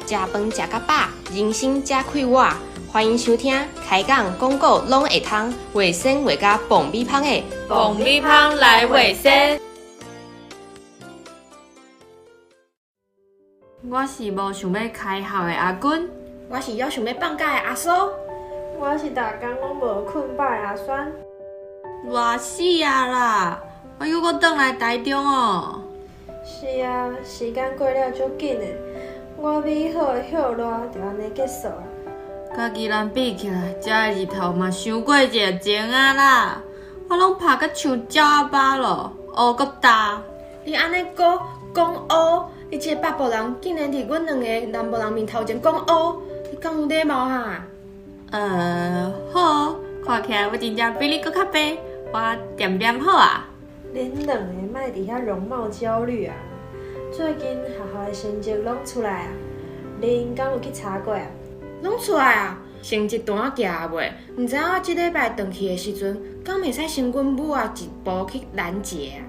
食飯食甲飽，人生才快活。歡迎收聽開講廣告攏會通，衛生畫甲爆米香的爆米香來衛生。我是無想欲開學的阿君，我是猶想欲放假的阿蘇，我是逐工攏無睏飽的阿萱。熱死啊啦！我猶閣轉來台中哦。是啊，時間過了足緊的，我美好的歇熱就按呢結束啊。佮宜蘭比起來，遮的日頭嘛傷過熱情啊啦！我攏曬甲像鳥仔肉咯，烏閣焦。你按呢閣講烏？你這個北部人竟然佇阮兩个南部人面頭前講烏，你敢有禮貌哈？好，看起來我真正比你閣較白，我恬恬好啊。恁兩個莫佇遐容貌焦慮啊！最近學校的成績攏出來啊，恁敢有去查過啊？攏出來啊！成績單寄啊未？毋知影我這禮拜轉去的時陣，敢會使先阮母仔一步去攔截啊？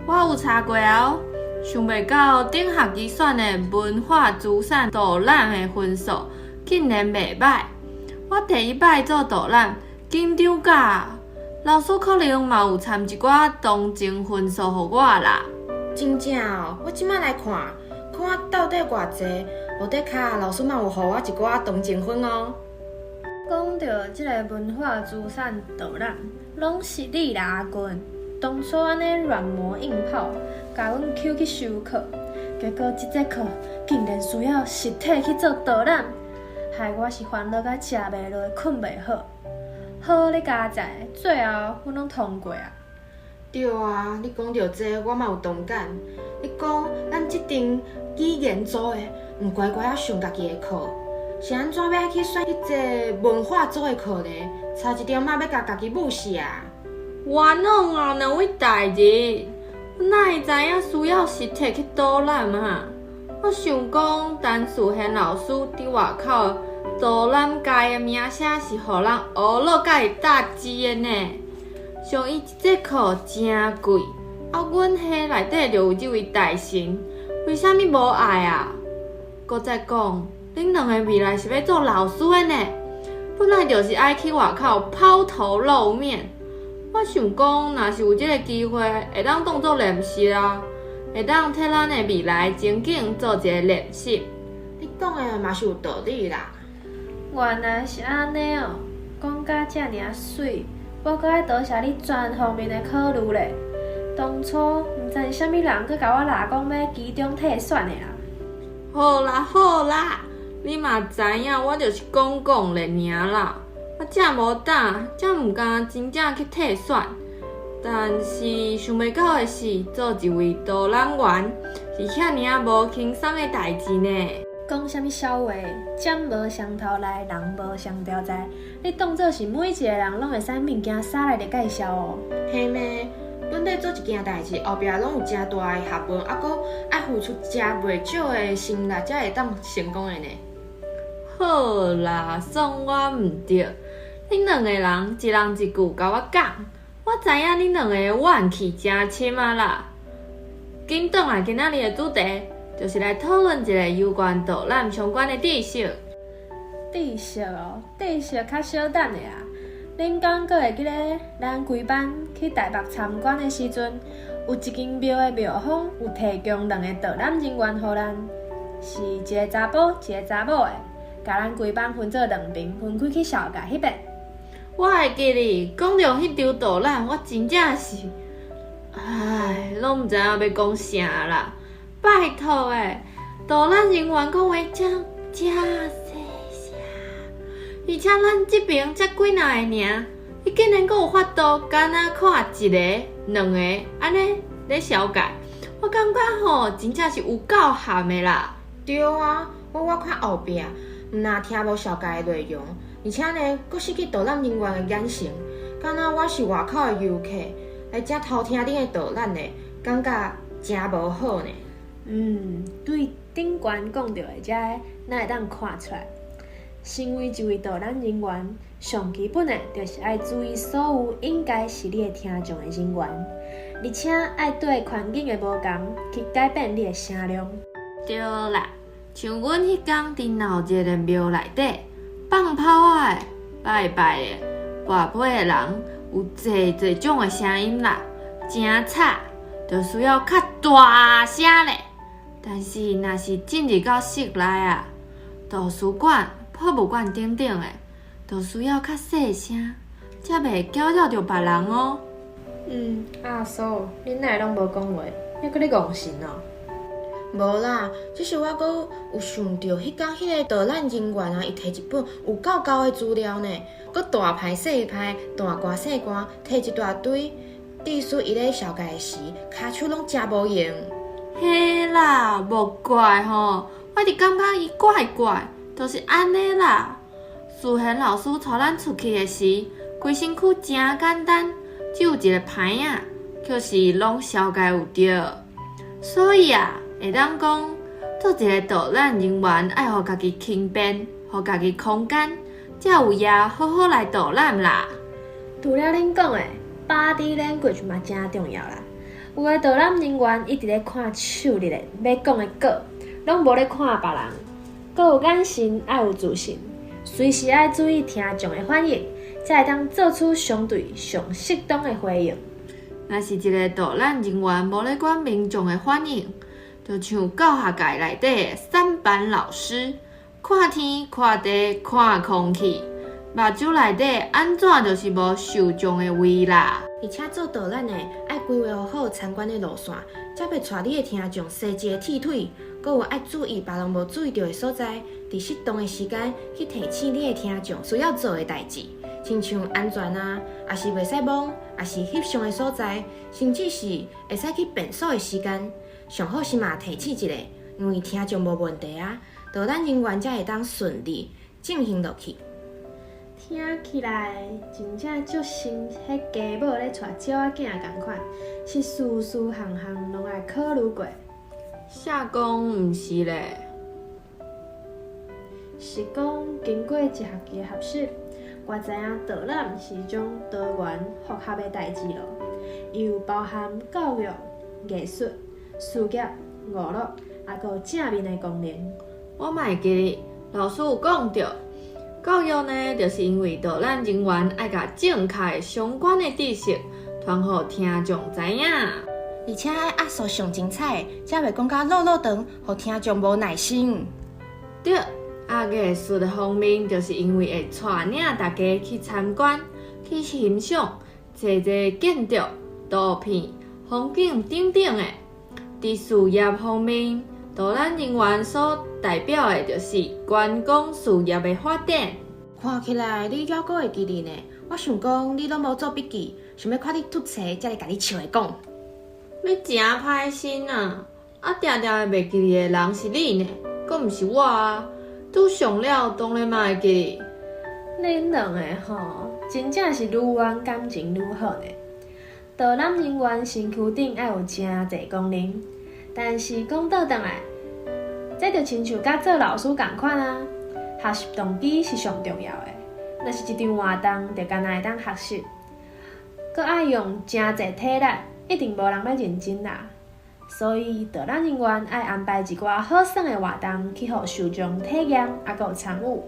我有查過啊，想袂到頂學期選的文化資產導覽的分數竟然袂䆀。我第一擺做導覽，緊張甲，老師可能嘛有摻一寡同情分數予我啦。真正哦，我這馬來看，看我到底偌濟，無的確老師嘛有予我一寡同情分哦。講著這个文化資產導覽，攏是你啦，阿君。當初按呢軟磨硬泡，共阮抾去修課，結果這節課竟然需要實體去做導覽，害我是煩惱甲食袂落、睏袂好。好咧佳哉，最後阮攏通過啊！對啊，你講著這，我嘛有同感。你講咱這陣語言組的，毋乖乖仔上家己的課，是按怎欲去選彼个文化組的課呢？差一點仔欲共家己母死啊！冤枉啊，兩位大人，我哪會知影需要實體去導覽啊？我想講，陳樹賢老師佇外口導覽界的名聲是予人學落甲會搭舌的呢。像伊一節課誠貴，啊，阮系內底就有這位大神，為啥物無愛啊？閣再講，恁兩个未來是欲做老師的呢，本來就是愛去外口拋頭露面。我想講，若是有這个機會，會當當做練習啊，會當替咱的未來前景做一个練習。你講的嘛是有道理啦。原來是按呢哦，講甲遮爾仔媠，我閣愛多謝你全方面的考慮咧。當初毋知是啥物人閣共我賴講欲期中退選的啦。好啦好啦，你嘛知影，我就是講講咧爾啦。我正無膽，才毋敢真正去退選。但是想袂到的是，做一位導覽員是遐爾仔無輕鬆的代誌呢。講啥物痟話？針無相頭來，人無相調在。你當做是每一个人攏會使物件捎來就介紹哦？嘿咩？本底做一件代誌，後壁攏有誠大的學問，猶閣愛付出誠袂少的心力，才會當成功的呢。好啦，算我毋對。恁兩个人一人一句共我講，我知影恁兩个怨氣誠深啊啦。緊轉來今仔日的主題，就是來討論一个有關導覽相關的知識。知識哦，知識較小等下啊。恁敢閣會記得咱規班去台北參觀的時陣，有一間廟的廟方有提供兩个導覽人員予咱，是一个查埔，一个查某的，共咱規班分做兩爿，分開去紹介彼邊。我會記得，講著彼場導覽，我真正是，唉，攏毋知影欲講啥啦。拜託的，導覽人員講話誠誠細聲，而且咱這爿才幾若个爾，伊竟然閣有法度，敢若看一个、兩个按呢咧紹介，我感覺吼，真正是有夠譀的啦。對啊，我倚較後壁，毋但聽無紹介的內容。而且呢，閣失去導覽人員的眼神，敢若我是外口的遊客來遮偷聽恁的導覽呢，感覺誠無好呢。對頂懸講著的這个，咱會當看出來，身為一位導覽人員，上基本的就是愛注意所有應該是你的聽眾的人員，而且愛對環境的無仝去改變你的聲量。對啦，像阮彼工佇鬧熱的廟內底放炮仔的、拜拜的、跋杯的人，有濟濟種的聲音啦，誠吵，就需要較大聲咧。但是若是進入到室內啊，圖書館、博物館等等的，就需要較細聲，才袂攪擾著別人哦。嗯，阿嫂，恁哪會攏無講話，猶閣咧戇神哦？無啦，只是我閣有想著彼工彼个導覽人員啊，伊提一本有夠厚的資料呢，閣大排細排，大官細官提一大堆，致使伊咧紹介時，跤手攏誠無閒。嘿啦，莫怪吼，我一直感覺伊怪怪，就是按呢啦。思賢老師帶咱出去的時，規身軀誠簡單，只有一个牌仔，卻是攏紹介有著。所以啊，會當講，做一个導覽人員，愛予家己輕便，予家己空間，才有閒好好來導覽啦。除了恁講的，body language 嘛誠重要啦。有的導覽人員一直咧看手裡咧欲講的稿，攏無咧看別人。閣有眼神愛有自信，隨時愛注意聽眾的反應，才會當做出相對上適當的回應。若是一个導覽人員無咧管民眾的反應，就像教學界內底的三板老師，看天、看地、看空氣，目睭內底按怎就是無受眾的位啦。而且做導覽的愛規劃好參觀的路線，才袂帶你的聽眾踅一個鐵腿。閣有愛注意別人無注意著的所在，佇適當的時間去提醒你的聽眾需要做的代誌，親像安全啊，抑是袂使摸，抑是翕相的所在，甚至是會使去便所的時間，上好是嘛提醒一下，因為聽眾無問題啊，導覽人員才會當順利進行落去。聽起來真正足像彼家母咧帶鳥仔囝仝款，是事事項項攏愛考慮過。誰講毋是咧？是講經過一學期的學習，我知影導覽是一種多元複合的代誌囉。伊有包含教育、藝術、事業、娛樂，抑閣有正面的功能。我嘛會記得老師有講著，教育呢，就是因為導覽人員愛共正確的相關的知識傳予聽眾知影。而且愛壓縮上精彩，才袂講甲落落長，予聽眾無耐心。對，啊藝術的方面，就是因為會帶領大家去參觀、去欣賞濟濟建築、圖片、風景等等的。佇事業方面，導覽人員所代表的就是觀光事業的發展。看起來你猶閣會記得呢。我想講你攏無做筆記，想欲看你讀冊，才來共你笑來講。你誠歹心啊！啊，定定會袂記得的人是你呢，閣毋是我啊。拄上了，當然嘛會記得。恁兩个吼，真正是愈冤感情愈好呢。導覽人員身軀頂愛有誠濟功能，但是講倒轉來，這就親像佮做老師仝款啊。學習動機是上重要的。若是一場活動就干焦會當學習，閣愛用誠濟體力，一定無人欲認真啦。所以導覽人員愛安排一寡好耍的活動，去予受眾體驗，抑閣有參與，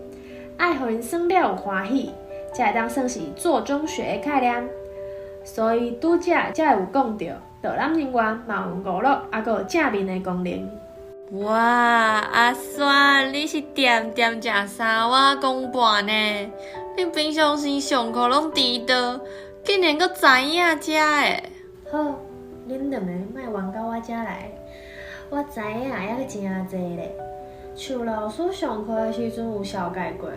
愛予𪜶耍了有歡喜，才會當算是做中學的概念。所以拄才才會有講著，導覽人員嘛有娛樂，抑閣有正面的功能。哇，阿山，你是恬恬食三碗公半呢？你平常時上課攏遲到，竟然閣知影遮的。好，恁兩個莫冤到我遮來，我知影的猶閣誠濟咧。像老師上課的時陣有紹介過，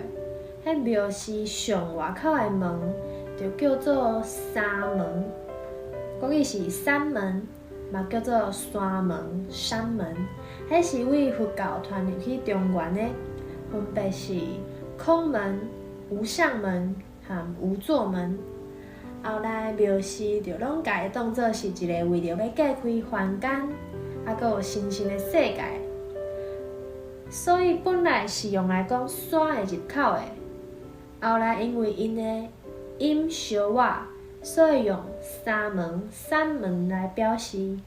彼廟寺上外口的門就叫做山門，國語是山門，嘛叫做山門、山門。彼是為佛教傳入去中原的，分別是空門、無相門和無作門。後來廟寺就攏共伊當做是一个為著欲隔開凡間，抑閣有神聖的世界，所以本來是用來講山的入口的。後來因為𪜶的音相倚，所以用三門、山門來表示。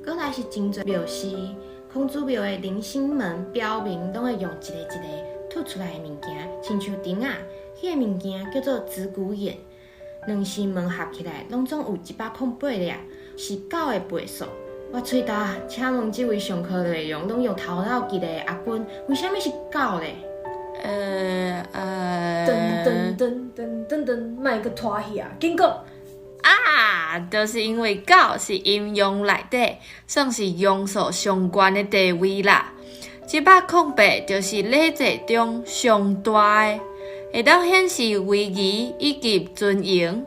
閣來是真濟廟寺，孔子廟的棂星門表面攏會用一个一个凸出來的物件，親像釘仔。彼个物件叫做子骨眼。兩扇門合起來，攏總有108粒，是九的倍數。我喙焦，請問這位上課內容攏用頭腦記的阿君，為啥物是九咧？噔噔噔噔噔噔，莫閣拖戲啊，緊講！啊，就是因為九是陰陽內底，算是陽數上懸的地位啦。108就是禮制中上大的，會當顯示威儀以及尊榮。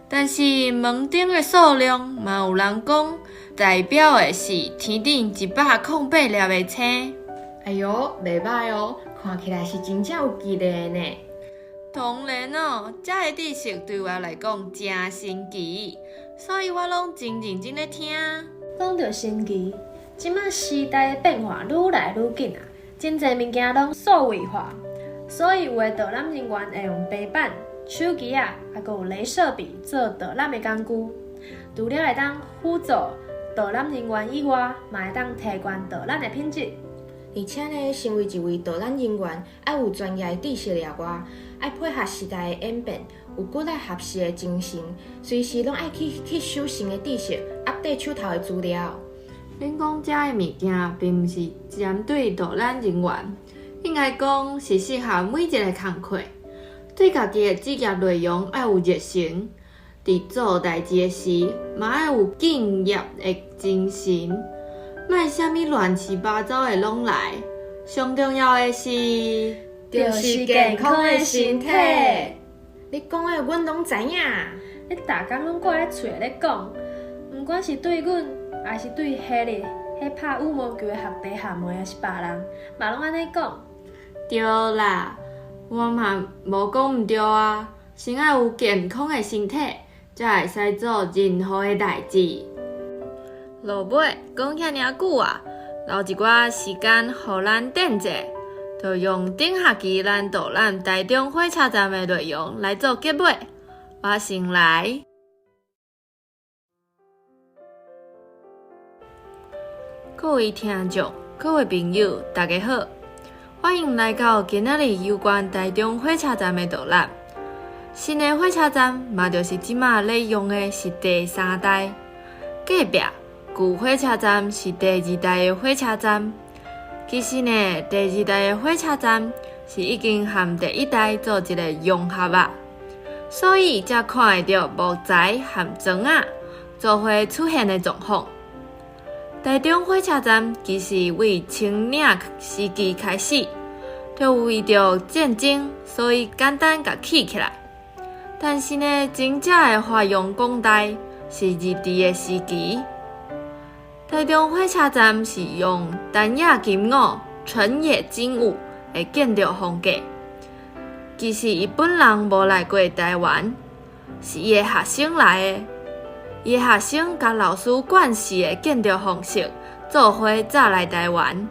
但是門釘的數量，嘛有人講代表的是天頂108粒的星。哎喲，袂䆀哦，看起來是真正有記憶的呢。當然哦，這个知識對我來講誠神奇，所以我攏真認真咧聽。講著神奇，這馬時代的變化愈來愈緊啊，真濟物件攏數位化，所以有的導覽人員會用平板、手機仔，抑閣有雷射筆做導覽的工具。除了會當輔助導覽人員以外，嘛會當提懸導覽的品質。而且呢，身為一位導覽人員，愛有專業的知識以外，愛配合時代的演變，有骨力學習的精神，隨時攏愛去吸收新的知識，update 手頭的資料。恁講這个物件，並毋是針對導覽人員，應該講是適合每一个工課。對家己的職業內容愛有熱誠，佇做代誌的時，嘛愛有敬業的精神。莫啥物亂七八糟的攏來，上重要的是，就是健康的身體。你講的阮攏知影。你逐工攏掛咧喙咧講，毋管是對阮，抑是對彼日彼拍羽毛球的學弟學妹，抑是別人，嘛攏按呢講。對啦，我嘛無講毋對啊。先愛有健康的身體，才會使做任何的代誌。落尾講遐爾久啊，留一寡時間予咱等者，就用頂學期咱導覽台中火車站的內容來做結尾。我先來。各位聽眾、各位朋友，大家好，歡迎來到今仔日有關台中火車站的導覽。新的火車站嘛，就是這馬咧用的是第三代，隔壁舊火車站是第二代的火車站。其實呢，第二代的火車站是已經和第一代做一个融合啊，所以才看會著木材和磚仔做伙出現的狀況。台中火車站其實為清領時期開始，就為著戰爭，所以簡單共起起來。但是呢，真正的發揚光大是日治的時期。台中火車站是用丹野金吾、成野金吾的建築風格。其實伊本人無來過台灣，是伊的學生來的。伊的學生共老師慣勢的建築方式做伙載來台灣，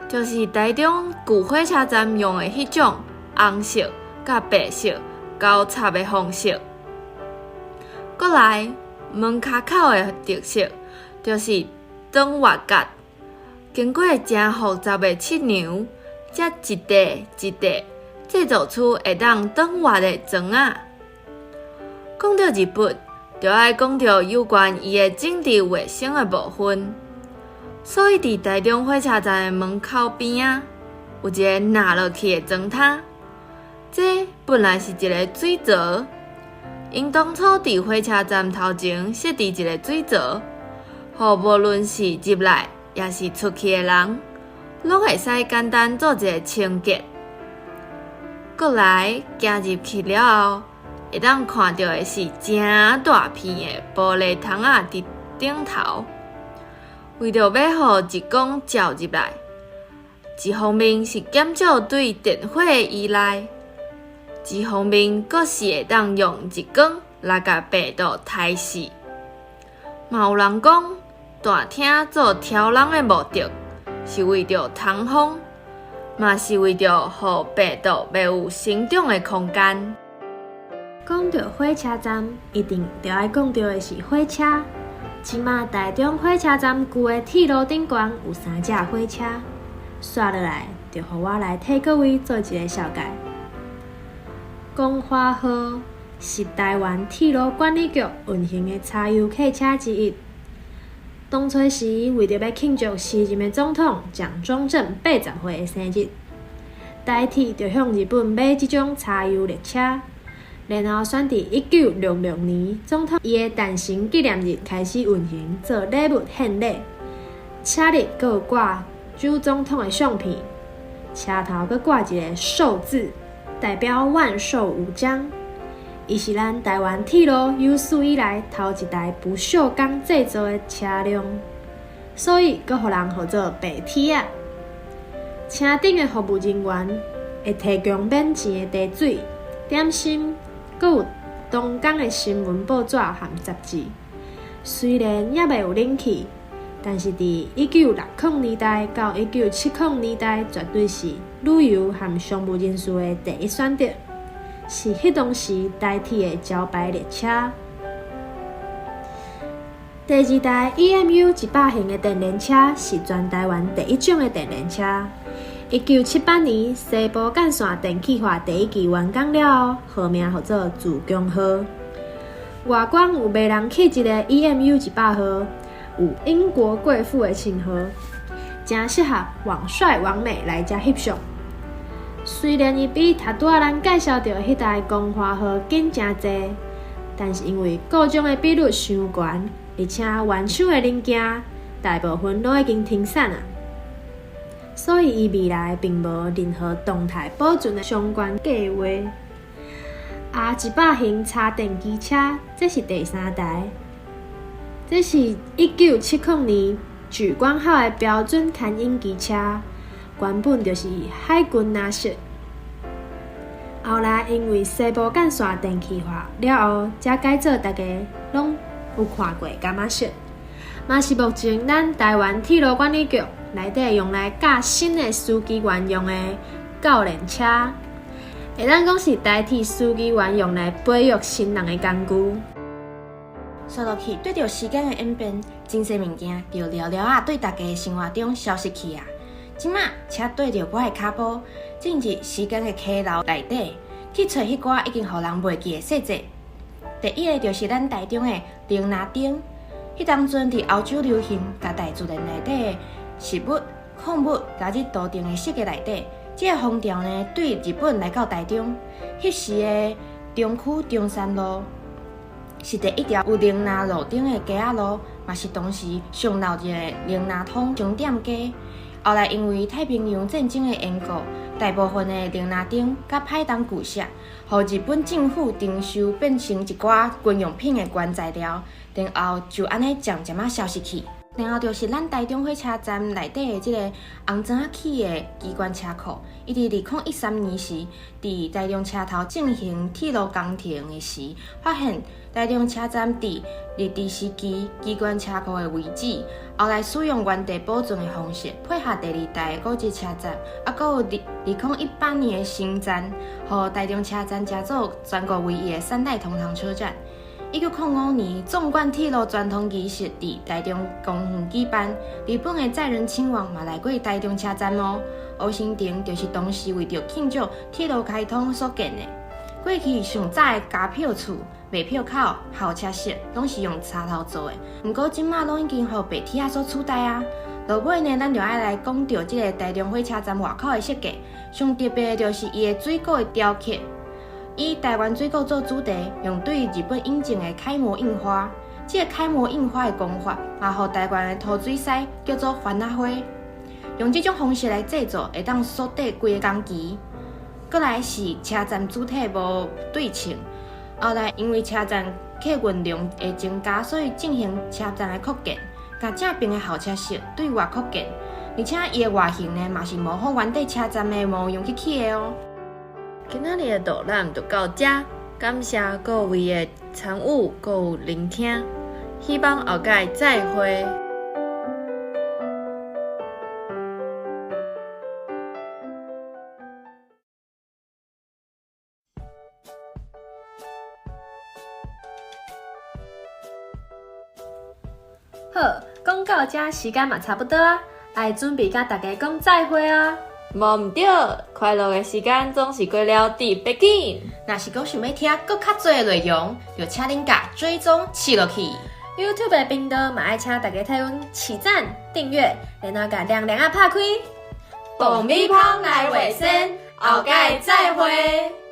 就是台中舊火車站用的彼種紅色佮白色交插的方式。閣來門跤口的特色，就是轉彎角，經過誠複雜的測量，才一塊一塊製造出會當轉彎的磚仔。講到日本，就愛講著有關伊的政治衛生的部分。所以佇台中火車站的門口邊仔，有一个凹落去的磚塔。這本來是一个水槽，𪜶當初佇火車站頭前設置一个水槽，予無論是入來抑是出去的人，攏會使簡單做一个清潔。閣來行入去了後，會當看著的是誠大片的玻璃窗仔佇頂頭，為著欲予日光照入來，一方面是減少對電火的依賴，一方面閣是會當用日光來共病毒刣死。嘛有人講，大廳做挑籠的目的是為著通風，嘛是為著予病毒袂有生長的空間。講著火車站，一定著愛講著的是火車。這馬台中火車站舊的鐵路頂懸有三隻火車，紲落來就予我來替各位做一个紹介。光華號是台灣鐵路管理局運行的柴油客車之一。當初時為著欲慶祝時任的總統蔣中正80歲的生日，台鐵就向日本買這種柴油列車，然後選佇1966年總統伊的誕辰紀念日開始運行，做禮物獻禮。車裡閣有掛蔣總統的相片，車頭閣掛一个壽字，代表萬壽無疆。伊是咱台灣鐵路有史以來頭一台不鏽鋼製造的車輛，所以閣予人號做白鐵仔。車頂的服務人員會提供免錢的茶水、點心，閣有當工的新聞報紙和雜誌。雖然猶未有冷氣，但是佇1960年代到1970年代，絕對是旅遊和商務人士的第一選擇，是彼當時台鐵的招牌列車。第二代 EMU 100型的電聯車是全台灣第一種的電聯車。1978年西部幹線電氣化第一期完工了後，號名號做自強號。外觀有迷人氣質的 EMU 100號，有英國貴婦的稱號，誠適合網帥網美來遮翕相。雖然伊比頭拄仔咱介紹著的彼台光華號緊誠濟，但是因為故障的比率傷懸，而且原廠的零件大部分攏已經停產啊，所以伊未來並無任何動態保存的相關計畫。R100型柴電機車，這是第三台，這是1970年莒光號的標準牽引機車，原本就是海軍藍色。後來因為西部幹線電氣化了後，才改做大家攏有看過柑仔色。嘛是目前咱台灣鐵路管理局內底用來教新的司機員用的教練車，會當講是台鐵司機員用來培育新人的工具。紲落去，對著時間的演變，真濟物件就寥寥仔對大家的生活中消失去啊。這馬，請綴著我的跤步，進入時間的溪流內底，去揣彼寡已經予人袂記的細節。第一个就是咱台中的鈴林燈，彼當陣佇歐洲流行，共大自然內底的植物、礦物加入圖騰的設計內底，這个風潮呢，對日本來到台中，彼時的中區中山路是第一條有鈴林路燈的街仔路，嘛是當時上鬧熱的鈴林通商店街。後來因為太平洋戰爭的緣故，大部分的鈴林燈佮歹東舊舍，予日本政府徵收，變成一寡軍用品的原材料，然後就按呢漸漸仔消失去。然後就是咱台中火車站內底的這个紅磚仔起的機關車庫，伊佇2013年時，佇台中車頭進行鐵路工程的時，發現台中車站佇日治時期機關車庫的位置，後來使用原地保存的方式，配合第二代的古蹟車站，猶閣有2018年的新站，予台中車站成做全國唯一的三代同堂車站。1905年，縱貫鐵路全通儀式佇台中公園舉辦，日本的載仁親王嘛來過台中車站哦。烏新亭就是當時為著慶祝鐵路開通所建的。過去上早的軋票處、賣票口、候車室，攏是用柴頭做的，毋過這馬攏已經予白鐵仔所取代啊。落尾呢，咱就愛來講著這个台中火車站外口的設計，上特別的就是伊的水果的雕刻。以台灣水果做主題，用對日本引進的楷模印花，這个楷模印花的工法，嘛予台灣的塗水師叫做番仔花。用這種方式來製作，會當縮短規个工期。閣來是車站主體無對稱，後來因為車站客運量的增加，所以進行車站的擴建，共正爿的候車室對外擴建，而且伊的外形呢，嘛是模仿原底車站的模樣去起的哦。今仔日的導覽就到這，感謝各位的參與閣有聆聽，希望後擺再會。好，講到遮時間嘛差不多啊，愛準備佮大家講再會啊。無毋對，快樂的時間總是過了特別緊。若是講想欲聽閣較濟的內容，就請恁共追蹤試落去。 YouTube 的頻道嘛愛請大家替阮起讚、訂閱，然後共亮亮仔拍開。爆米芳來衛生，後擺再會。